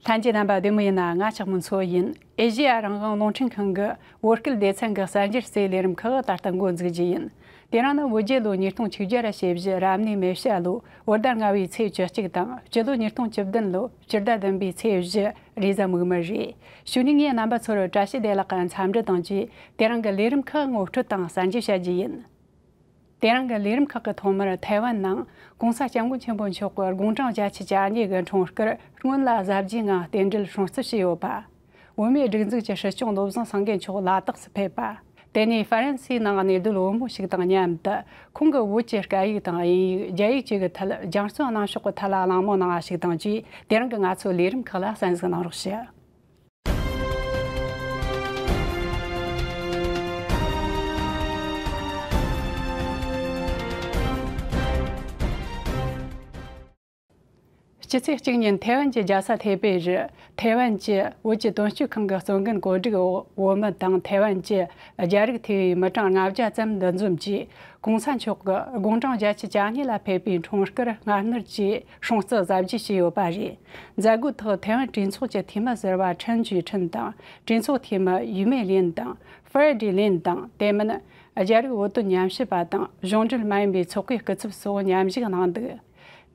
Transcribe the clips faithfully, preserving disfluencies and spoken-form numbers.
ལྷན་རྒྱས་རྣམ་པ་བདེ་མོ་ཡིན་ན། ང་ལྕགས་མོ་མཚོ་ཡིན། ཨེ་ཤེ་ཡ་རང་དབང་རླུང་འཕྲིན་ཁང་གི་བོད་སྐད་སྡེ་ཚན་གྱི་གསར་འགྱུར་གསལ་ལས་རིམ་ཁག་ད་ལྟ་འགོ་འཛུགས་རྒྱུ་ཡིན། དེ་རིང་ནི་བོད་རྒྱལ་ལོ་ཉིས་སྟོང་བཅུ་བརྒྱ་ར་ཞེ་བཞི་རབ་གནས་མེ་བྱ་ལོ་བོད་ཟླ་ལྔ་བའི་ཚེས་བཅུ་གཅིག་དང་། སྤྱི་ལོ་ཉིས་སྟོང་བཅུ་བདུན་ལོ་སྤྱི་ཟླ་བདུན་པའི་ཚེས་བཞི་རེས་གཟའ་མིག་དམར་རེད། གཞུག་ནས་ངས་རྣམ་པ་ཚོར་བཀྲ་ཤིས་བདེ་ལེགས་ཀྱི་འཚམས་འདྲི་དང་བཅས། དེ་རིང་གི་ལས་རིམ་ཁག་ངོ་སྤྲོད་དང་གསར་འགྱུར་བྱ་རྒྱུ་ཡིན། དེ་རིང་གི་ལས་རིམ་ཁག་གི་ཐོག་མར། ཐའེ་ཝན་ནང་༸གོང་ས་༸སྐྱབས་མགོན་ཆེན་པོ་མཆོག་གི་དགུང་གྲངས་བརྒྱད་ཅུ་གྱ་གཉིས་ཀྱི་འཁྲུངས་སྐར་སྔོན་ལ་གཟབ་རྒྱས་ངང་རྟེན་འབྲེལ་སྲུང་བརྩི་བྱས་ཡོད་པ། བོད་མིའི་སྒྲིག་འཛུགས་ཀྱི་སྲིད་སྐྱོང་བློ་བཟང་སེང་གེ་མཆོག་ལ་དྭགས་སུ་ཕེབས་པ། དེ་ནས་ཧྥ་རན་སིའི་ནང་གནས་སྡོད་བོད་མི་ཞིག་དང་མཉམ་དུ། ཁོང་གི་བོད་ཀྱི་སྐད་ཡིག་དང་དབྱིན་ཡིག་རྒྱ་ཡིག་བཅས་ཀྱི་ཐད། སྦྱང་བརྩོན་གནང་ཕྱོགས་ཀྱི་ཐད་ལ་གླེང་མོལ་གནང་བ་ཞིག་དང་བཅས། དེ་རིང་གི་ང་ཚོའི་ལས་རིམ་ཁག་ལ་གསན་གཟིགས་གནང་རོགས་ཞུ། སྤྱི་ཚེས་གཅིག་ཉིན་ཐའེ་ཝན་གྱི་རྒྱལ་ས་ཐའེ་པེ་རུ། ཐའེ་ཝན་གྱི་བོད་ཀྱི་དོན་གཅོད་ཁང་གི་གཙོ་འགན་གོ་སྒྲིག་འོག་བོད་མི་དང་ཐའེ་ཝན་གྱི་རྒྱ་རིགས་ཐེ་བའི་མི་གྲངས་ལྔ་བརྒྱ་ཙམ་འདུ་འཛོམས་ཀྱིས། ༸གོང་ས་མཆོག་གི་དགུང་གྲངས་བརྒྱད་ཅུ་གྱ་གཉིས་ལ་ཕེབས་པའི་འཁྲུངས་སྐར་སྔ་སྣུར་གྱིས་སྲུང་བརྩི་གཟབ་རྒྱས་བྱས་ཡོད་པ་རེད། མཛད་སྒོའི་ཐོག་ཐའེ་ཝན་གྲོས་ཚོགས་ཀྱི་འཐུས་མི་ཟུར་པ་ཁྲེན་ཅུའེ་ཁྲིན་དང་། གྲོས་ཚོགས་འཐུས་མི་ཡུས་མེ་ལིན་དང་། ཧྥེ་ཀྲི་ལིན་དང་། དེ་མིན། རྒྱ་རིགས་བོད་དོན་ཉམས་ཞིབ་པ་དང་། གཞུང་འབྲེལ་མ་ཡིན་པའི་ཚོགས་པའི་སྐུ་ཚབ་སོགས་མཉམ་ཞུགས་གནང་འདུག་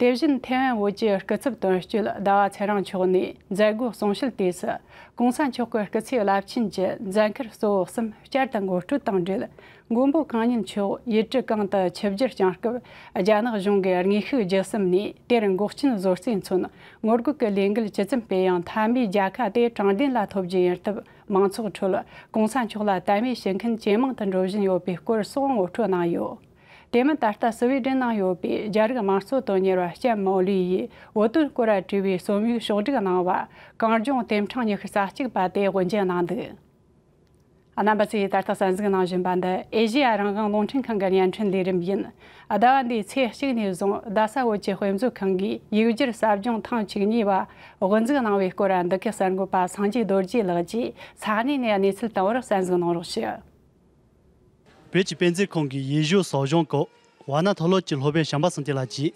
དེ་བཞིན་ཐའེ་ཝན་བོད་ཀྱི་སྐུ་ཚབ་དོན་གཅོད་ཟླ་བ་ཚེ་རིང་མཆོག་ནས་མཛད་སྒོའི་གསུང་བཤད་དུས་སུ། ༸གོང་ས་མཆོག་གི་སྐུ་ཚེའི་རླབས་ཆེན་གྱི་མཛད་འཁུར་གཙོ་བོ་གསུམ་བསྐྱར་དུ་ངོ་སྤྲོད་དང་འབྲེལ། མགོན་པོ་གང་ཉིད་མཆོག་ཡུལ་གྲུ་གང་དུ་ཆིབས་བསྒྱུར་བསྐྱངས་སྐབས། རྒྱ་ནག་གཞུང་གིས་དངོས་ཤུགས་བརྒྱུད་གསུམ་ནས་དེར་འགོག་རྐྱེན་བཟོ་རྩིས་མཚོན། ངོ་རྒོལ་གྱི་ལས་འགུལ་ཇི་ཙམ་སྤེལ་ཡང་། མཐའ་མའི་རྒྱལ་ཁ་དེ་དྲང་བདེན་ལ་ཐོབ་རྒྱུ་ཡིན་སྟབས། མང་ཚོགས་ཁྲོད་༸གོང་ས་མཆོག་ལ་དད་མོས་བྱེད་མཁན་ཇེ་མང་དུ་འགྲོ་བཞིན་ཡོད་པའི་སྐོར་སོགས་ངོ་སྤྲོད་གནང་ཡོད། དེ་མིན། ད་ལྟ་སི་ཝི་ཌེན་ནང་ཡོད་པའི་རྒྱ་རིགས་དམངས་གཙོ་དོན་གཉེར་བ་ལྕམ་མའོ་ལི་ཡིས་བོད་དོན་སྐོར་བྲིས་པའི་རྩོམ་ཡིག་ཕྱོགས་སྒྲིག་གནང་བ། གངས་ལྗོངས་དེབ་ཕྲེང་ཉི་ཤུ་རྩ་གཅིག་པ་དེ་དབུ་འབྱེད་གནང་འདུག་རྣམ་པ་ཚོས་ད་ལྟ་གསན་གཟིགས་གནང་བཞིན་པ་འདི་ཨེ་ཤེ་ཡ་རང་དབང་རླུང་འཕྲིན་ཁང་གི་བརྙན་འཕྲིན་ལས་རིམ་ཡིན། ཟླ་བ་འདིའི་ཚེས་གཅིག་ནས་བཟུང་རྡ་ས་བོད་ཀྱི་དཔེ་མཛོད་ཁང་གིས་ཡིག་སྒྱུར་ཟབ་སྦྱོང་ཐེངས་བཅུ་གཉིས་པ་དབུ་འཛུགས་གནང་བའི་སྐོར། འདི་གའི་གསར་འགོད་པ་སངས་རྒྱས་རྡོ་རྗེ་ལགས་ཀྱིས་ས་གནས་ནས་གནས་ཚུལ་བཏང་བར་གསན་གཟིགས་གནང་རོགས་ཞུ། བོད་ཀྱི་དཔེ་མཛོད་ཁང་གི་ཡིག་སྒྱུར་ཟབ་སྦྱོང་སྐོར་ཝཱ་ཎ་མཐོ་སློབ་ཀྱི་སློབ་དཔོན་བྱམས་པ་བསམ་གཏན་ལགས་ཀྱིས།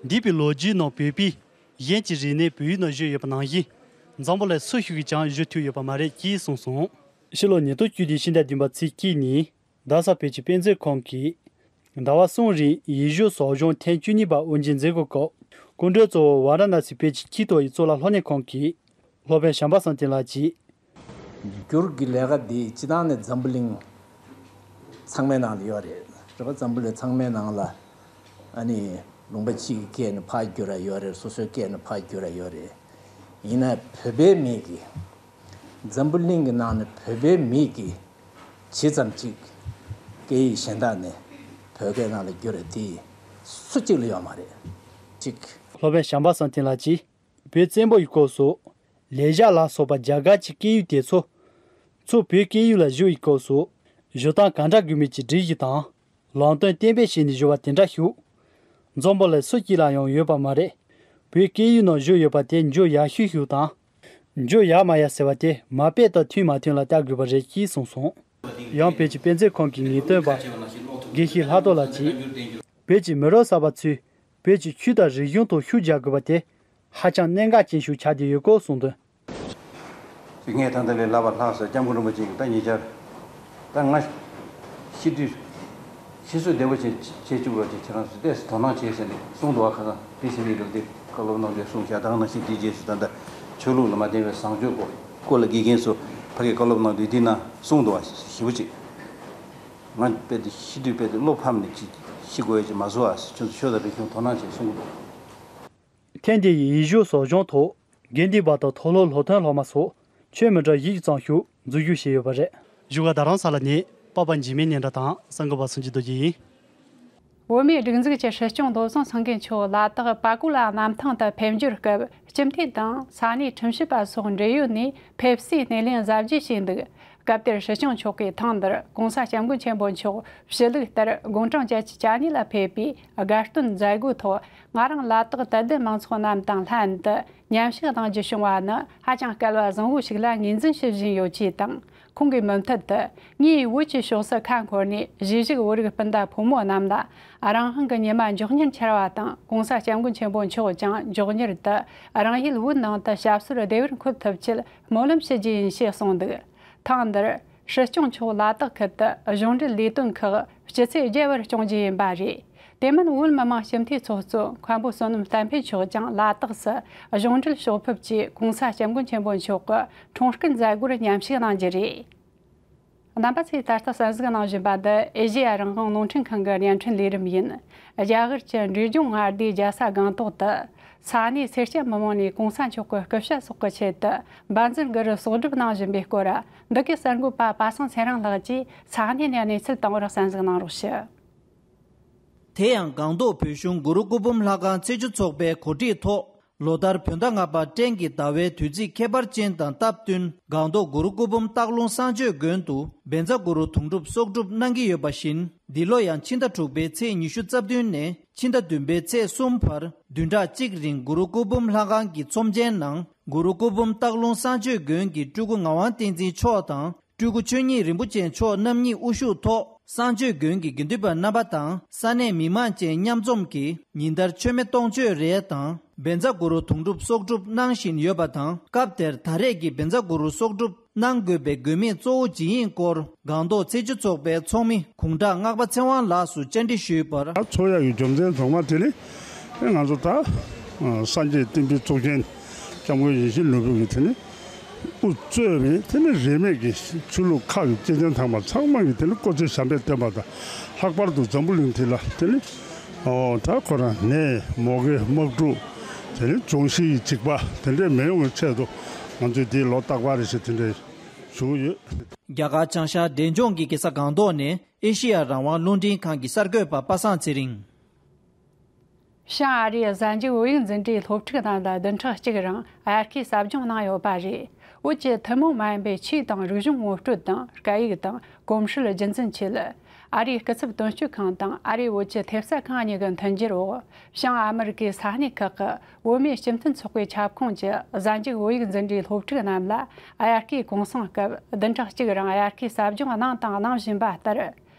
འདས་པའི་ལོ་རྒྱུས་ནང་བོད་པས་གཞན་གྱི་རིག་གནས་བོད་ཡིག་ནང་བཞུགས་ཡོད་པ་ནང་བཞིན། འཛམ་བུ་གླིང་སུ་ཞིག་གིས་ཀྱང་བཞུགས་ཐུབ་ཡོད་པ་མ་རེད་ཅེས་གསུངས་སོང་། ཕྱི་ལོ་ཉིས་སྟོང་བཅུ་བདུན་ཕྱི་ཟླ་བདུན་པ་ཚེས་གཅིག་ཉིན། རྡ་ས་བོད་ཀྱི་དཔེ་མཛོད་ཁང་གིས་ཟླ་བ་གསུམ་རིང་ཡིག་སྒྱུར་ཟབ་སྦྱོང་ཐེངས་བཅུ་གཉིས་པ་དབུ་འབྱེད་མཛད་སྒོའི་སྐབས། སྐུ་མགྲོན་གཙོ་བོ་ཝཱ་ར་ཎ་སི་བོད་ཀྱི་སྤྱི་ཚོགས་ཀྱི་གཙུག་ལག་སློབ་གཉེར་ཁང་གི་སློབ་དཔོན་བྱམས་པ་བསམ་གཏན་ལགས་ཀྱིས། སྒྱུར་གྱི་ལས་ཀ་འདི་སྤྱིར་བཏང་ནས་འཛམ་བུ་གླིང་ཚང་མའི་ནང་ལ་ཡོད་རེད། རེད་པ། འཛམ་བུ་གླིང་ཚང་མའི་ནང་ལ་ཨ་ནི་ལུང་པ་གཅིག་གི་སྐད་ནས་ཕར་བསྒྱུར་ར་ཡོད་རེད། སོ་སོའི་སྐད་ནས་ཕར་བསྒྱུར་ར་ཡོད་རེད། ཡིན་ན་བོད་པའི་མི་གིས། འཛམ་བུ་གླིང་གི་ནང་ནས་བོད་པའི་མི་གིས་ཇི་ཙམ་ཅིག་སྐད་ཡིག་གཞན་དག་ནས་བོད་སྐད་ནང་ལ་བསྒྱུར་རེད། དེ་སུ་གཅིག་ལ་ཡོད་མ་རེད། གཅིག་སློབ་དཔོན་བྱམས་པ་བསམ་གཏན་ལགས་ཀྱིས། བོད་བཙན་པོ་ཡི་སྐབས་སུ། ལེགས་སྦྱར་ལ་སོགས་པ་རྒྱ་གར་གྱི་སྐད་ཡིག་དེ་ཚོ། ཚུར་བོད་སྐད་ཡིག་ལ་བསྒྱུར་བའི་སྐབས་སུ། བསྒྱུར་སྟངས་ག་འདྲ་དགོས་མིན་གྱི་སྒྲིག་གཞི་དང་། ལམ་སྟོན་གཏན་འབེབས་བྱས་ནས་བསྒྱུར་བ་དེ་འདྲ་ཞིག་འཛམ་བུ་གླིང་སུ་གཅིག་ལ་ཡང་ཡོད་པ་མ་རེད། བོད་སྐད་ཡིག་ནང་བསྒྱུར་ཡོད་པ་དེ་མཇུག་ཡག་ཤོས་ཤིག་དང་། མཇུག་ཡག་མ་ཡག་ཟེར་བ་དེ་མ་དཔེ་དང་མཐུན་མ་མཐུན་ལ་བལྟ་དགོས་པ་རེད་ཅེས་གསུངས་སོང་། ཡང་བོད་ཀྱི་དཔེ་མཛོད་ཁང་གི་ངེས་སྟོན་པ། དགེ་བཤེས་ལྷག་རྡོར་ལགས་ཀྱིས། བོད་ཀྱི་མི་རབས་གསར་པ་ཚོས། བོད་ཀྱི་ཆོས་དང་རིག་གཞུང་ཐོག་ཤུགས་རྒྱག་དགོས་པ་དེ་ཧ་ཅང་གནད་འགག་ཅན་ཞིག་ཆགས་བསྡད་ཡོད་སྐོར་གསུངས་དོན། ངས་ད་ལྟ་ལས་སླ་བ་ལྷག་ས་སྐྱབས་མགོན་རིན་པོ་ཆེ་གིས་ད་ཉེ་ཆར། ད་ང་ཤི་དུས་ཤི་གསོས་བདེ་པོ་བྱེད་བྱེད་བཅུག་རོགས་ཅེས་ཁྱེད་རང་ཚོས་ཏོག་ཙམ་དོ་སྣང་བྱེད་ཟེར་ནས་གསུངས་འདུག་བ། ཁ་སང་དེ་ཟེར་བའི་ལུགས་དེ་བཀའ་སློབ་གནང་དུས་གསུངས་བཞག་ད་ག་ནང་བཞིན་དེའི་རྗེས་སུ་ད་ལྟ་ཆོས་ལུགས་ལ་མ་བརྟེན་པའི་བཟང་སྤྱོད་སྐོར་སྐོར་ལ་དགེ་རྒན་ཚོ་ཕ་གིར་བཀའ་སློབ་གནང་དུས་དེའི་ནང་གསུངས་འདུག་བ། ཞེ་པོ་ཅིག་ང་དཔེ་དེ་ཤི་དུས་དཔེ་དེ་བློ་ཕམ་ནས་ཅིག་ཤི་དགོས་ཡ་ཅིག་མ་བཟོ་ཨ། ཁྱོད་ཚོ་ཆོས་དང་རིག་གཞུང་དོ་སྣང་བྱེད་གསུང་གི་འདུག་ཐེངས་འདིའི་ཡིག་སྒྱུར་ཟབ་སྦྱོང་ཐོག་དགེ་འདུན་པ་དང་མཐོ་སློབ་སློབ་ཐོན་སློབ་མ་སོགས་ཆོས་མི་འདྲ་བཞི་ཙམ་ཞིག་འཛུལ་ཞུགས་བྱས་ཡོད་པ་རེད། བཞུགས་སྒར་རྡ་རམ་ས་ལ་ནས་པ་ཕ་འཇིགས་མེད་སྙན་གྲགས་དང་གསར་འགོད་པ་སངས་རྒྱས་རྡོ་རྗེ་ཡིན། བོད་མིའི་སྒྲིག་འཛུགས་ཀྱི་སྲིད་སྐྱོང་བློ་བཟང་སེང་གེ་མཆོག་ལ་དྭགས་པ་ཀུ་ལ་གནམ་ཐང་དུ་ཕེབས་འབྱོར་སྐབས། སྤྱི་འཐུས་དང་ས་གནས་ཁྲིམས་ཞིབ་པ་སོགས་འབྲེལ་ཡོད་ནས་ཕེབས་བསུའི་སྣེ་ལེན་གཟབ་རྒྱས་བྱས་འདུག་སྐབས་དེར་སྲིད་སྐྱོང་མཆོག་གིས་ཐེངས་འདིར་༸གོང་ས་༸སྐྱབས་མགོན་ཆེན་པོ་མཆོག་ཕྱི་ལུགས་ལྟར་དགུང་གྲངས་བརྒྱད་ཅུ་གྱ་གཉིས་ལ་ཕེབས་པའི་དགའ་སྟོན་མཛད་སྒོའི་ཐོག་ང་རང་ལ་དྭགས་དད་ལྡན་མང་ཚོགས་རྣམས་དང་ལྷན་དུ་མཉམ་ཞུགས་གནང་རྒྱུ་བྱུང་བ་ནི་ཧ་ཅང་སྐལ་བ་བཟང་བོ་ཞིག་ལ་ངོས་འཛིན་ཞུ་བཞིན་ཡོད་ཅེས་དང་ ཁོང་གིས་མུ་མཐུད་དུ། ངས་བོད་ཀྱི་ཕྱོགས་སུ་ཁ་འཁོར་ནས་གཞིས་བཞུགས་བོད་རིགས་སྤུན་ཟླ་ཕོ་མོ་རྣམས་ལ། རང་དབང་གི་ཉི་མ་མགྱོགས་མྱུར་འཆར་བ་དང་། གོང་ས་སྐྱབས་མགོན་ཆེན་པོ་མཆོག་ཀྱང་མགྱོགས་མྱུར་དུ་རང་ཡུལ་བོད་ནང་དུ་ཞབས་སོར་བདེ་བར་འཁོད་ཐུབ་ཆེད་སྨོན་ལམ་ཞུ་རྒྱུ་ཡིན་ཞེས་གསུངས་འདུག། ཐེངས་འདིར་སྲིད་སྐྱོང་མཆོག་ལ་དྭགས་ཁུལ་དུ་གཞུང་འབྲེལ་ལས་དོན་ཁག་སྤྱི་ཚེས་བརྒྱད་བར་སྐྱོང་རྒྱུ་ཡིན་པ་རེད། དེ་མིན་བོད་མི་མང་སྤྱི་འཐུས་ཚོགས་གཙོ་མཁན་པོ་བསོད་ནམས་བསྟན་འཕེལ་མཆོག་ཀྱང་ལ་དྭགས་སུ་གཞུང་འབྲེལ་ཕྱོགས་ཕེབས་ཀྱིས་གོང་ས་སྐྱབས་མགོན་ཆེན་པོ་མཆོག་གི་འཁྲུངས་སྐར་མཛད་སྒོར་མཉམ་ཞུགས་གནང་རྒྱུ་རེད། རྣམ་པ་ཚོས་ད་ལྟ་གསན་གཟིགས་གནང་བཞིན་པ་འདི་ཨེ་ཤེ་ཡ་རང་དབང་རླུང་འཕྲིན་ཁང་གི་བརྙན་འཕྲིན་ལས་རིམ་ཡིན། རྒྱ་གར་གྱི་འབྲས་ལྗོངས་མངའ་སྡེའི་རྒྱལ་ས་སྒང་ཏོག་ཏུ། ས་གནས་སེར་སྐྱ་མི་མང་ནས་གོང་ས་མཆོག་གི་སྐུ་ཞབས་སོགས་ཀྱི་ཆེད་དུ་འབད་བརྩོན་གུ་རུ་གསོག་སྒྲུབ་གནང་བཞིན་པའི་སྐོར། འདི་གའི་གསར་འགོད་པ་པ་སངས་ཚེ་རིང་ལགས་ཀྱིས་ས་གནས་ནས་གནས་ཚུལ་བཏང་བར་གསན་གཟིགས་གནང་རོགས་ཞུ། དེ་ཡང་སྒང་ཏོག་བོད་གཞུང་གུ་རུ་སྐུ་འབུམ་ལྷ་ཁང་ཚེས་བཅུ་ཚོགས་པའི་གོ་སྒྲིག་ཐོག་ལོ་ལྟར་བོད་ཟླ་ལྔ་པ་སྤྲེལ་གྱི་ཟླ་བའི་དུས་ཚིགས་ཁྱད་པར་ཅན་དང་སྟབས་བསྟུན། སྒང་ཏོག་གུ་རུ་སྐུ་འབུམ་སྟག་ལུང་གསང་སྤྱོད་དགོན་དུ་བཛྲ་གུ་རུ་དུང་སྒྲུབ་གསོག་སྒྲུབ་གནང་གི་ཡོད་པ་བཞིན། འདི་ལོ་ཡང་ཕྱི་ཟླ་དྲུག་པའི་ཚེས་ཉི་ཤུ་རྩ་བདུན་ནས་ཕྱི་ཟླ་བདུན་པའི་ཚེས་གསུམ་བར་བདུན་ཕྲག་གཅིག་རིང་གུ་རུ་སྐུ་འབུམ་ལྷ་ཁང་གི་ཚོམས་ཆེན་ནང་། གུ་རུ་སྐུ་འབུམ་སྟག་ལུང་གསང་སྤྱོད་དགོན་གྱི་སྤྲུལ་སྐུ་ངག་དབང་བསྟན་འཛིན་མཆོག་དང་། སྤྲུལ་སྐུ་ཆོས་ཉིད་རིན་པོ་ཆེ་མཆོག་རྣམ་གཉིས་དབུ་བཞུགས་ཐོག་གསང་སྤྱོད་དགོན་གྱི་དགེ་འདུན་པ་རྣམ་པ་དང་ས་གནས་མི་མང་བཅས་མཉམ་འཛོམས་ཀྱིས་ཉིན་ལྟར་མཆོད་མེ་གཏོང་མཆོད་རེ་དང་བཛྲ་གུ་རུ་དུང་སྒྲུབ་གསོག་སྒྲུབ་གནང་བཞིན་ཡོད་པ་དང་། སྐབས་དེར་ད་རེས་ཀྱི་བཛྲ་གུ་རུ་གསོག་སྒྲུབ་གནང་དགོས་པའི་དགོས་དམིགས་གཙོ་བོ་ཇི་ཡིན་སྐོར་སྒང་ཏོག་ཚེས་བཅུ་ཚོགས་པའི་ཚོགས་མི་གུང་གྲགས་སྔགས་པ་ཚེ་དབང་ལགས་སུ་བཅར་འདྲི་ཞུས་པར། ཚོགས་ཡག་གི་རྒྱུ་མཚན་ཚང་མ་དེ་ནི་ང་ཚོ་ད་སངས་རྒྱས་བསྟན་པའི་གཙུག་རྒྱན་སྐྱབས་མགོན་ཡིད་བཞིན་ནོར་བུ་གིས་དེ་ནི། དབུ་གཙོས་པའི་དེ་ནི་རིས་མེད་ཀྱི་ཆོས་ལུགས་ཁག་གི་སྐྱེས་ཆེན་ཚང་མ་ཚང་མ་གིས་དེ་ནི་སྐུ་ཚེ་ཞབས་པད་བརྟན་པ་དང་། ལྷག་པར་དུ་འཛམ་བུ་གླིང་འདི་ལ་དེ་ནི་ཨོ་ད་ཁོ་རང་ནད་མུ་གེ་དམག་འཁྲུག་དེ་ནི་འབྱུང་བཞིའི་འཇིགས་པ་དེ་འདྲས་མི་ཡོང་བའི་ཆེད་དུ་ང་ཚོས་འདི་ལོ་རྟག་པར་རེ་བཞིན་དེ་འདྲས་ཞུ་གི་ཡོད། རྒྱ་གར་བྱང་ཤར་འབྲས་ལྗོངས་ཀྱི་རྒྱལ་ས་སྒང་ཏོག་ནས་ཨེ་ཤེ་ཡ་རང་དབང་རླུང་འཕྲིན་ཁང་གི་གསར་འགོད་པ་པ་སངས་ཚེ་རིང་། བྱང་ཨ་རིའི་གཟའ་མཇུག་བོད་ཡིག་འཛིན་གྲྭའི་སློབ་ཕྲུག་རྣམས་ལ་བདུན་ཕྲག་གཅིག་རིང་དབྱར་ཁའི་ཟབ་སྦྱོང་གནང་ཡོད་པ་རེད། བོད་ཀྱི་ཐུན་མོང་མ་ཡིན་པའི་ཆོས་དང་རིག་གཞུང་ངོ་སྤྲོད་དང་སྐད་ཡིག་དང་གོམས་སྲོལ་རྒྱུན་འཛིན་ཆེད། ཨ་རིའི་སྐུ་ཚབ་དོན་གཅོད་ཁང་དང་ཨ་རིའི་བོད་ཀྱི་ཐེབས་རྩ་ཁང་གཉིས་ཀྱི་མཐུན་འགྱུར་འོག་བྱང་ཨ་མི་རི་ཀའི་ས་གནས་ཁག་གི་བོད་མིའི་སྤྱི་མཐུན་ཚོགས་པའི་ཁྱབ་ཁོངས་ཀྱི་གཟའ་མཇུག་བོད་ཡིག་འཛིན་གྲྭའི་སློབ་ཕྲུག་རྣམས་ལ་དབྱར་ཁའི་གུང་སེང་སྐབས་བདུན་ཕྲག་གཅིག་རིང་དབྱར་ཁའི་ཟབ་སྦྱོང་གནང་དང་གནང་བཞིན་པ་ལྟར།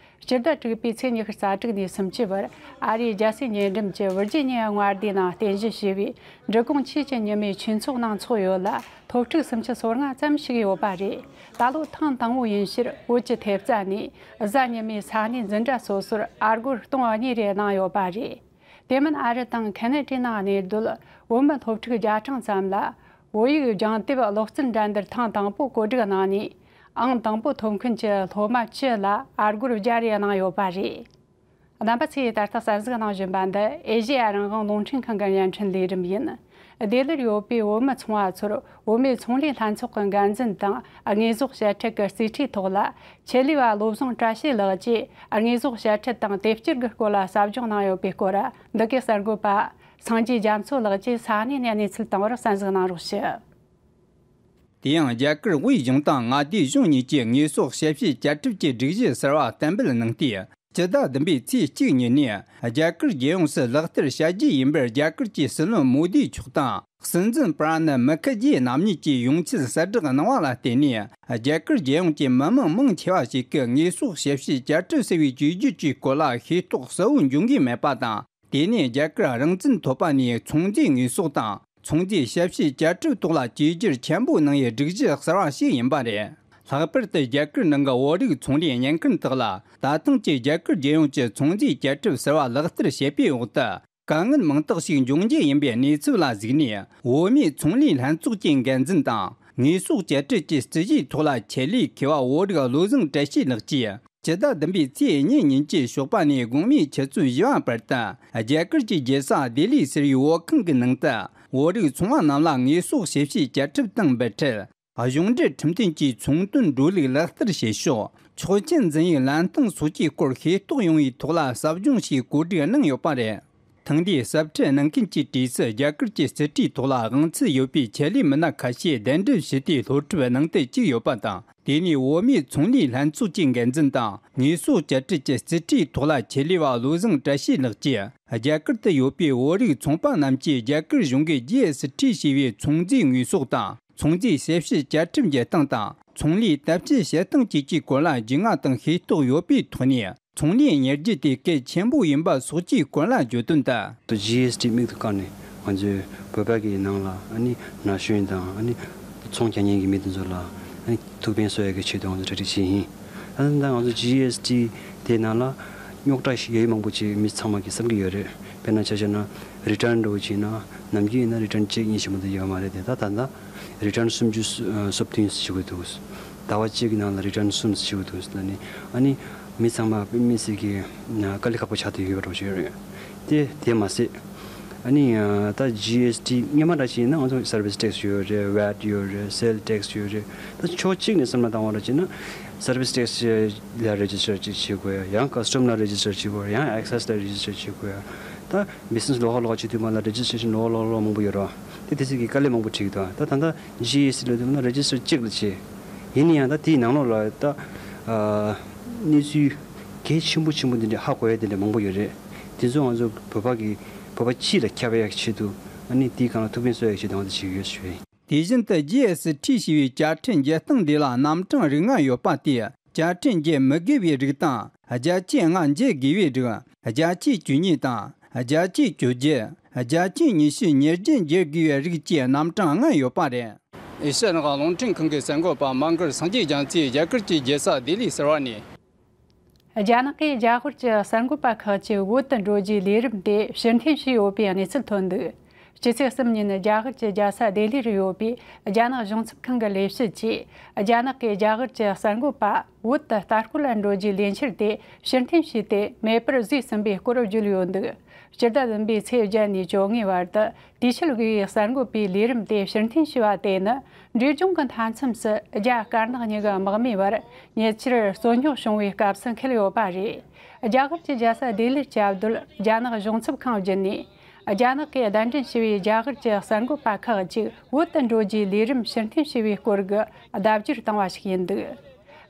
སྤྱི་ཟླ་དྲུག་པའི་ཚེས་ཉི་ཤུ་རྩ་དྲུག་ནས་སུམ་ཅུ་བར་ཨ་རིའི་རྒྱལ་སའི་ཉེ་འགྲམ་གྱི་ཝིར་ཇི་ཉི་ཡ་མངའ་སྡེའི་ནང་རྟེན་གཞི་བྱས་པའི་འབྲི་གུང་ཆོས་ཀྱི་ཉི་མའི་ཆོས་ཚོགས་གནང་ཚོགས་ཡོད་ལ། སློབ་ཕྲུག་སུམ་ཅུ་སོ་ལྔ་ཙམ་ཞིག་ཡོད་པ་རེད། ད་ལོ་ཐེངས་དང་པོ་ཡིན་ཕྱིར་བོད་ཀྱི་ཐེབས་རྩ་ནས་གཟའ་ཉི་མའི་ས་གནས་འཛིན་གྲྭ་སོ་སོར་ཨ་སྒོར་སྟོང་གཉིས་རེ་གནང་ཡོད་པ་རེད། དེ་མིན་ཨ་རི་དང་ཁེ་ན་ཌའི་ནང་གནས་སྡོད་བོད་མི་སློབ་ཕྲུག་བརྒྱ་གྲངས་ཙམ་ལ། བོད་ཡིག་སྦྱང་དེབ་ཀློག་རྩལ་འགྲན་བསྡུར་ཐེངས་དང་པོ་གོ་སྒྲིག་གནང་ནས། ཨང་དང་པོ་ཐོབ་མཁན་གྱི་སློབ་མ་བཅུ་ལ་ཨ་སྒོར་བརྒྱ་རེ་གནང་ཡོད་པ་རེད། རྣམ་པ་ཚོས་ད་ལྟ་གསན་གཟིགས་གནང་བཞིན་པ་འདི་ཨེ་ཤེ་ཡ་རང་དབང་རླུང་འཕྲིན་ཁང་གི་བརྙན་འཕྲིན་ལས་རིམ་ཡིན། དེ་ལར་ཡོད་པའི་བོད་མི་ཚོང་བ་ཚོར་བོད་མིའི་ཚོང་ལས་ལྷན་ཚོགས་ཀྱི་འགན་འཛིན་དང་དངོས་ཟོག་བཤད་ཁྲིད་ཀྱི་རྩིས་ཁྲའི་ཐོག་ལ་ཆེད་ལས་པ་བློ་བཟང་བཀྲ་ཤིས་ལགས་ཀྱིས་དངོས་ཟོག་བཤད་ཁྲིད་དང་དེབ་སྐྱེལ་གྱི་སྐོར་ལ་ཟབ་སྦྱོང་གནང་ཡོད་པའི་སྐོར་འདི་གའི་གསར་འགོད་པ་སངས་རྒྱས་རྒྱ་མཚོ་ལགས་ཀྱིས་ས་གནས་ནས་གནས་ཚུལ་བཏང་བར་གསན་གཟིགས་གནང་རོགས་ཞུ། དེ་ཡང་རྒྱ་གར་དབུས་གཞུང་དང་མངའ་སྡེ་གཞུང་གཉིས་ཀྱིས་དངོས་ཟོག་ཞབས་ཞུའི་བཅའ་ཁྲིམས་ཀྱི་སྒྲིག་གཞི་གསར་བ་གཏན་འབེབས་གནང་སྟེ། སྤྱི་ཟླ་བདུན་པའི་ཚེས་གཅིག་ཉིན་ནས་རྒྱ་གར་རྒྱལ་ཡོངས་སུ་ལག་བསྟར་བྱ་རྒྱུ་ཡིན་པར་རྒྱ་གར་གྱི་སྲིད་བློན་མོ་དི་མཆོག་དང་། སྲིད་འཛིན་པྲ་ནབ་མུ་ཁར་ཇི་རྣམ་གཉིས་ཀྱིས་ཡོངས་ཁྱབ་གསལ་བསྒྲགས་གནང་བ་ལ་བརྟེན་ནས། རྒྱ་གར་རྒྱལ་ཡོངས་ཀྱི་མི་མང་མང་ཆེ་བ་ཞིག་གིས་དངོས་ཟོག་ཞབས་ཞུའི་བཅའ་ཁྲིམས་ཟེར་བའི་བཅོས་བསྒྱུར་གྱི་སྐོར་ལ་ཤེས་རྟོགས་གསལ་བོ་འབྱུང་གི་མེད་པ་དང་། དེ་ནི་རྒྱ་གར་རང་བཙན་ཐོབ་པ་ནས་ཚོང་རྫས་དངོས་ཟོག་དང་ཚོང་རྫས་ཞབས་ཞུའི་བཅའ་ཁྲིམས་ཐོག་ལ་བཅོས་བསྒྱུར་ཆེན་པོ་གནང་ཡའི་སྒྲིག་གཞི་གསར་བ་ཞིག་ཡིན་པ་རེད། ལྷག་པར་དུ་རྒྱ་གར་ནང་གི་བོད་རིགས་ཚོང་ལས་གཉེར་མཁན་དག་ལ་ད་ཐེངས་ཀྱི་རྒྱ་གར་རྒྱལ་ཡོངས་ཀྱི་ཚོང་རྫས་བཅའ་ཁྲིམས་གསར་བ་ལག་བསྟར་བྱེད་པའི་འོག་ཏུ། དཀའ་ངལ་མང་དག་ཞིག་འབྱུང་རྒྱུ་ཡིན་པའི་གནས་ཚུལ་ལ་གཟིགས་ནས། བོད་མིའི་ཚོང་ལས་ལྷན་ཚོགས་ཀྱི་འགན་འཛིན་དང་། དངོས་ཟོག་བཅའ་ཁྲིམས་ཀྱི་རྩིས་ཞིབ་ཐོག་ལ་ཆེད་ལས་མཁས་པ་བོད་རིགས་བློ་བཟང་བཀྲ་ཤིས་ལགས་ཀྱིས། སྤྱི་ཟླ་བདུན་པའི་ཚེས་གཉིས་ཉིན་གྱི་ཞོགས་པ་ནས་དགོང་མོའི་ཆུ་ཚོད་བཞི་པ་བར་དུ། རྒྱ་གར་གྱི་རྒྱལ་ས་ལྡི་ལི་ཟེར་བའི་བོད་ཁང་གི་ནང་དུ། བོད་རིགས་ཚོང་བ་རྣམས་ལ་དངོས་ཟོག་ཞབས་ཞུའི་བཅའ་ཁྲིམས་དང་འབྲེལ། གཞུང་འབྲེལ་ཁྲིམས་མཐུན་གྱི་ཚོང་དོན་འགྲོ་ལུགས་ལག་བསྟར་བྱེད་ཕྱོགས། ཆོག་མཆན་འཛིན་ཡིག་ལན་སྟངས་སོགས་ཀྱི་སྐོར་ཤེས་རྟོགས་ཡོང་བའི་ཐོག་ལ་ཟབ་སྦྱོང་ཞིག་གོ་སྒྲིག་གནང་ཡོད་པ་རེད། ཐེངས་འདིའི་ཟབ་ཁྲིད་གནང་མཁན་གྱི་གྲས་སུ་རྒྱ་གར་གྱི་རྩིས་ཁྲའི་ཐོག་ལ་དབང་ཚད་ཡོད་པའི་ཆེད་ལས་མི་སྣ་ཁ་ཤས་གདན་འདྲེན་ཞུས་ཏེ་སློབ་ཁྲིད་གནང་གཏན་བཅུག་ཡོད་པ་དང་། དེ་ནས་བོད་མིའི་ཚོང་ལས་ལྷན་ཚོགས་ཀྱི་འགན་འཛིན་དང་། དངོས་ཟོག་བཅའ་ཁྲིམས་ཀྱི་རྩིས་ཁྲའི་ཐོག་ལ་ཆེད་ལས་པ་བློ་བཟང་བཀྲ་ཤིས་ལགས་ཀྱིས། རྒྱ་གར་དུ་ཡོད་པའི་བོད་རིགས་ཚོང་པ་རྣམས་ཀྱིས་རྒྱ་གར་གཞུང་གིས་རྒྱལ་སྲིད་ཁྲིམས་ཞེས་པའི་ཚོང་རྫས་དངོས་ཟོག་དང་། ཚོང་རྫས་ཞབས་ཞུའི་བཅའ་ཁྲིམས་ཀྱི་སྟེང་དང་ ཚོང་ལས་དར་སྤྱད་བྱེད་སྟངས་བཅས་ཀྱི་སྐོར་ལ་རྒྱུས་མངའ་དང་ཤེས་རྟོགས་ཡོད་པའི་ཐོག་ནས། ཚོང་ལས་གཉེར་རྒྱུ་དེ་གལ་ཆེན་པོ་ཡིན་པ་སོགས་ཀྱི་སྐོར་ལ་བརྗོད་དོན་ལྟར། ད་ཇི་ཨེས་ཊི་མིག་ཏུ་བཀར་ནས་ང་ཚོའི་བོད་པ་གི་ནང་ལ་ཨ་ནི་ན་གཞོན་དང་ཨ་ནི་ཚོང་རྒྱག་མཁན་གྱི་མི་དེ་ཚོ་ལ་ཨ་ནི་ཐུགས་ཕན་གསོས་ཡག་གི་ཆེད་དུ་ང་ཚོ་གྲ་སྒྲིག་བྱས་ཡིན། ད་ལྟ་ང་ཚོ་ཇི་ཨེས་ཊི་དེ་ནང་ལ་རྙོག་དྲ་ཞིག་ཡོད་མང་པོ་ཅིག་མི་ཚང་མ་གི་བསམ་གི་ཡོད་རེད། དཔེར་ན་ཆ་བཞག་ན་རི་ཊརན་འདྲ་བོ་བྱས་ན་ནམ་རྒྱུན་ཡིན་ན་རི་ཊརན་གཅིག་གཉིས་ཞིག་མ་གཏོགས་ཡོད་མ་རེད་དེ། ད་ད་ལྟ་རི་ཊརན་སུམ་ཅུ་སོ་བདུན་ཞིག་བྱེད་དགོས་འདུག་ཟླ་བ་གཅིག་གི་ནང་ལ་རི་ཊརན་གསུམ་ཞིག་བྱེད་དགོས་འདུག་ཟེར་ནས་ཨ་ནི་མི་ཚང་མ་དཔེ་མི་སྲིད་ཀྱི་དཀའ་ལས་ཁག་པོ་ཆགས་བསྡད་ཡོད་པ་འདྲ་བོ་ཞིག་རེད། དེ་དེ་མ་ཟད་ཨ་ནི་ད་ཇི་ཨེས་ཊི་སྔོན་མ་འདྲ་ཞིག་ཡིན་ན་ང་ཚོ་སར་བིས་ཊེག་སི་ཡོད་རེད། ཝེ་ཊི་ཡོད་རེད། སེལ་ཊེག་སི་ཡོད་རེད། ད་ཕྱོགས་གཅིག་ནས་བསམ་བློ་བཏང་བ་འདྲ་བྱས་ན་སར་བིས་ཊེག་སི་ལ་རེ་ཇི་སི་ཊར་ཅིག་བྱེད་དགོས་ཡ། ཡང་ཀ་སི་ཊམ་ལ་རེ་ཇི་སི་ཊར་བྱེད་དགོས་ཡ། ཡང་ཨེག་སེ་སི་ལ་རེ་ཇི་སི་ཊར་བྱེད་དགོས་ཡ། ད་བི་ཛི་ནེ་སི་ལོགས་ཀ་ལོགས་ཀ་བྱེད་དུས་མ་ལ་རེ་ཇི་སི་ཊེ་ཤན་ལོགས་ཀ་ལོགས་ཀ་ལོགས་མང་པོ་ཡོད་རེད་བ། དེ་དེ་ཚོ་གི་དཀའ་ལས་མང་པོ་འཕྲད་ཀྱི་འདུག་ད་ད་ལྟ་ཇི་ཨེས་ཊི་ལབ་དུས་ན་རེ་ཇི་སི་ཊར་གཅིག་ལ་བྱེད། ཡིན་ན་ཡང་ད་དེའི་ནང་ལོགས་ལ་ད་ཨ་གནས་ཚུལ་གལ་ཆེན་པོ་ཆེན་པོ་འདི་འདྲ་ཧ་གོ་ཡ་དེ་འདྲ་མང་པོ་ཡོད་རེད། དེ་ཚོ་ང་ཚོ་བོད་པ་གི་བོད་པ་སྤྱི་ལ་ཁྱབ་ཡ་གི་ཆེད་དུ་ཨ་ནི་དེའི་སྒང་ལ་ཐུགས་ཕན་གསོས་ཡ་གི་ཆེད་དུ་ང་ཚོ་བྱེད་ཀྱི་ཡོད་ཞུ་ཡ་ཡིན། དེ་བཞིན་དུ་ཇི་ཨེས་ཊི་ཞེས་པའི་དཔྱ་ཁྲལ་འཇལ་སྟངས་འདི་ལ་རྣམ་གྲངས་རིགས་ལྔ་ཡོད་པ་སྟེ། དཔྱ་ཁྲལ་འཇལ་མི་དགོས་པའི་རིགས་དང་། བརྒྱ་ཆའི་ལྔ་འཇལ་དགོས་པའི་རིགས། བརྒྱ་ཆའི་བཅུ་གཉིས་དང་། བརྒྱ་ཆའི་བཅུ་བརྒྱད། བརྒྱ་ཆའི་ཉི་ཤུ་ཉེར་བརྒྱད་འཇལ་དགོས་པའི་རིགས་བཅས་རྣམ་གྲངས་ལྔ་ཡོད་པ་རེད། ཨེ་ཤ་ཡ་རང་དབང་རླུང་འཕྲིན་ཁང་གི་གསར་འགོད་པ་མ་གར་སངས་རྒྱས་རྒྱ་མཚོས་རྒྱ་གར་གྱི་རྒྱལ་ས་ལྡི་ལི་ཟེར་བ་ནས། རྒྱ་ནག་གིས་རྒྱ་གར་གྱི་གསར་འགོད་པ་ཁག་ཅིག་བོད་དུ་འགྲོ་རྒྱུའི་ལས་རིམ་དེ་ཕྱིར་འཐེན་བྱས་ཡོད་པའི་གནས་ཚུལ་ཐོན་འདུག་སྤྱི་ཚེས་གསུམ་ཉིན་རྒྱ་གར་གྱི་རྒྱལ་ས་ལྡི་ལི་རུ་ཡོད་པའི་རྒྱ་ནག་གཞུང་ཚབ་ཁང་གི་ལས་བྱེད་ཀྱིས། རྒྱ་ནག་གིས་རྒྱ་གར་གྱི་གསར་འགོད་པ་བོད་དུ་ལྟ་སྐོར་ལ་འགྲོ་རྒྱུའི་ལས་འཆར་དེ་ཕྱིར་འཐེན་བྱས་ཏེ་མེད་པར་བཟོས་ཟིན་པའི་སྐོར་བརྗོད་ཡོད་འདུག་སྤྱི་ཟླ་བདུན་པའི་ཚེས་བརྒྱད་ནས་བཅོ་ལྔའི་བར་དུ་དུས་ཆད་དགོས་པའི་གསར་འགོད་པའི་ལས་རིམ་དེ་ཕྱིར་འཐེན་བྱས་པ་དེ་ནི། འབྲས་ལྗོངས་ཀྱི་མཐའ་མཚམས་སུ་རྒྱ་དཀར་ནག་གཉིས་ཀྱི་དམག་མིའི་བར་ཉེ་ཆར་རྩོད་རྙོག་བྱུང་བའི་སྐབས་སུ་འཁེལ་ཡོད་པ་རེད། རྒྱ་གར་གྱི་རྒྱལ་ས་ལྡི་ལིར་བཅའ་སྡོད་རྒྱ་ནག་གཞུང་ཚབ་ཁང་བརྒྱུད་ནས། རྒྱ་ནག་གིས་གདན་འདྲེན་བྱས་པའི་རྒྱ་གར་གྱི་གསར་འགོད་པ་ཁག་ཅིག་བོད་དུ་འགྲོ་རྒྱུའི་ལས་རིམ་ཕྱིར་འཐེན་བྱས་པའི་སྐོར་གྱི་ལྡབ་བསྒྱུར་བཏང་བ་ཞིག་ཡིན་འདུག་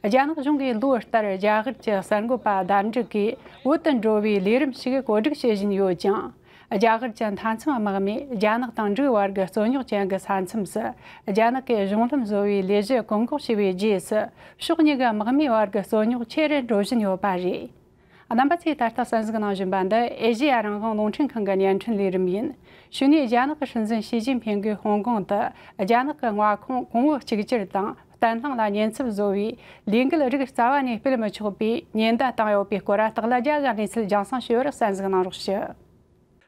རྒྱ་ནག་གཞུང་གིས་ལོ་ལྟར་རྒྱ་གར་གྱི་གསར་འགོད་པ་ཟླ་འབྲུག་གིས་བོད་དུ་འགྲོ་བའི་ལས་རིམ་ཞིག་གོ་སྒྲིག་བྱེད་བཞིན་ཡོད་ཀྱང་། རྒྱ་གར་གྱི་མཐའ་མཚམས་དམག་མིས་རྒྱ་ནག་དང་འབྲུག་བར་གྱི་རྩོད་རྙོག་ཅན་གྱི་ས་མཚམས་སུ་རྒྱ་ནག་གི་གཞུང་ལམ་བཟོ་བའི་ལས་གཞི་བཀག་འགོག་བྱས་པའི་རྗེས་སུ། ཕྱོགས་གཉིས་ཀྱི་དམག་མིའི་བར་གྱི་རྩོད་རྙོག་ཆེ་རུ་འགྲོ་བཞིན་ཡོད་པ་རེད། རྣམ་པ་ཚོས་ད་ལྟ་གསན་གཟིགས་གནང་བཞིན་པ་འདི་ཨེ་ཤེ་ཡ་རང་དབང་རླུང་འཕྲིན་ཁང་གི་བརྙན་འཕྲིན་ལས་རིམ་ཡིན། གཞུག་ནས་རྒྱ་ནག་གི་སྲིད་འཛིན་ཞི་ཅིན་ཕིང་གིས་ཧོང་ཀོང་དུ་རྒྱ་ནག་གི་མངའ་ཁོངས་གོང་བུ་གཅིག་གྱུར་དང་བརྟན་ལྷིང་ལ་ཉེན་ཚབས་བཟོ་བའི་ལས་འགུལ་རིགས་རྩ་བ་ནས་སྤེལ་མི་ཆོག་པའི་ཉེན་བརྡ་བཏང་ཡོད་པའི་སྐོར་སྟག་ལྷ་རྒྱལ་ལ་གནས་ཚུལ་རྒྱང་སྲིང་ཞུ་བར་གསན་གཟིགས་གནང་རོགས་ཞུ།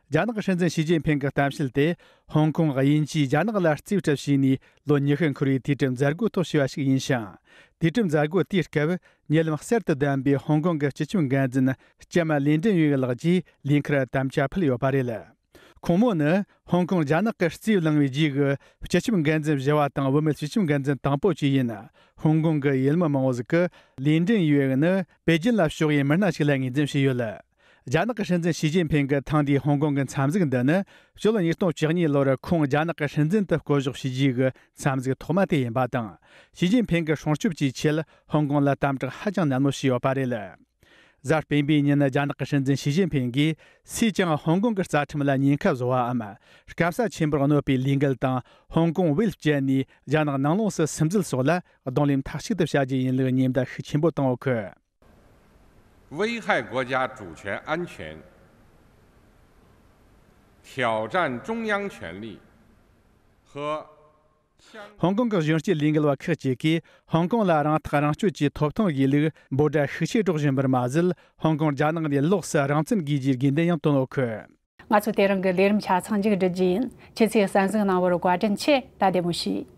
རྒྱ་ནག་གི་སྲིད་འཛིན་ཞི་ཅིན་ཕིང་གི་གཏམ་བཤད་དེ་ཧོང་ཀོང་དབྱིན་ཇིས་རྒྱ་ནག་ལ་རྩིས་སྤྲད་བྱས་ནས་ལོ་ཉི་ཤུ་འཁོར་བའི་དུས་དྲན་མཛད་སྒོའི་ཐོག་བྱས་པ་ཞིག་ཡིན་ཞིང་། དུས་དྲན་མཛད་སྒོ་དེའི་སྐབས་ཉེ་ལམ་གསར་དུ་བདམས་པའི་ཧོང་ཀོང་གི་སྤྱི་ཁྱབ་འགན་འཛིན་ལྕམ་ལིན་ཀྲིན་ཡུའེ་ལགས་ཀྱིས་ལས་འཁུར་དམ་བཅའ་ཕུལ་ཡོད་པ་རེད། ཁོང་མོ་ནི་ཧོང་ཀོང་རྒྱ་ནག་གིས་རྩིས་བླངས་པའི་རྗེས་ཀྱི་སྤྱི་ཁྱབ་འགན་འཛིན་བཞི་བ་དང་བུད་མེད་སྤྱི་ཁྱབ་འགན་འཛིན་དང་པོ་བཅས་ཡིན། ཧོང་ཀོང་གི་ཡུལ་མི་མང་བོ་ཟིག་གིས་ལིན་ཀྲིན་ཡུའེ་ནི་པེ་ཅིན་ལ་ཕྱོགས་ཡུལ་མི་སྣ་ཞིག་ལ་ངོས་འཛིན་བྱས་ཡོད། རྒྱ་ནག་གི་སྲིད་འཛིན་ཞི་ཅིན་ཕིང་གི་ཐེངས་འདིའི་ཧོང་ཀོང་གི་འཚམས་གཟིགས་འདི་ནི་ཕྱི་ལོ་ཉིས་སྟོང་བཅུ་གཉིས་ལོར་ཁོང་རྒྱ་ནག་གི་སྲིད་འཛིན་དུ་བསྐོ་གཞག་བྱས་རྗེས་ཀྱི་འཚམས་གཟིགས་ཐོག་མ་དེ་ཡིན་པ་དང་། ཞི་ཅིན་ཕིང་གི་སྲུང་སྐྱོབ་ཀྱི་ཆེད་ཧོང་ཀོང་ལ་དམ་དྲག་ཧ་ཅང་ནན་མོ་བྱས་ཡོད་པ་རེད། གཟའ་སྤེན་པའི་ཉིན་རྒྱ་ནག་གི་སྲིད་འཛིན་ཞི་ཅིན་ཕིང་གིས་སུས་ཀྱང་ཧོང་ཀོང་གི་རྩ་ཁྲིམས་ལ་ཉེན་ཁ་བཟོ་བའམ་སྐམ་ས་ཆེན་པོར་གནོད་པའི་ལས་འགུལ་དང་ཧོང་ཀོང་བེད་སྤྱད་ནས་རྒྱ་ནག་ནང་ལོགས་སུ་སིམ་འཛུལ་སོགས་ལ་གདོང་ལེན་མཐའ་གཅིག་ཏུ་བྱ་རྒྱུ་ཡིན་ལུགས་ཉེན་བརྡ་ཤུགས་ཆེན་པོ་བཏང་ཡོད་ཁུལ། 危害国家主权安全、挑战中央权力和 ཧོང་ཀོང་གི་གཞོན་སྐྱེས་ལས་འགུལ་བ་ཁག་ཅིག་གིས་ཧོང་ཀོང་ལ་རང་ཐག་རང་གཅོད་ཀྱི་ཐོབ་ཐང་ཡོད་ལུགས་འབོད་སྒྲ་ཤུགས་ཆེ་སྒྲོག་བཞིན་པར་མ་ཟད། ཧོང་ཀོང་རྒྱ་ནག་ནས་ལོགས་སུ་རང་བཙན་དགོས་རྒྱུའི་དགོས་འདུན་ཡང་བཏོན་ཡོད་ཁུལ། ང་ཚོ་དེ་རིང་གི་ལས་རིམ་ཆ་ཚང་མཇུག་བསྒྲིལ་རྒྱུ་ཡིན། ཁྱེད་ཚོས་གསན་གཟིགས་གནང་བར་བཀའ་དྲིན་ཆེ། ད་བདེ་མོ་བྱོས།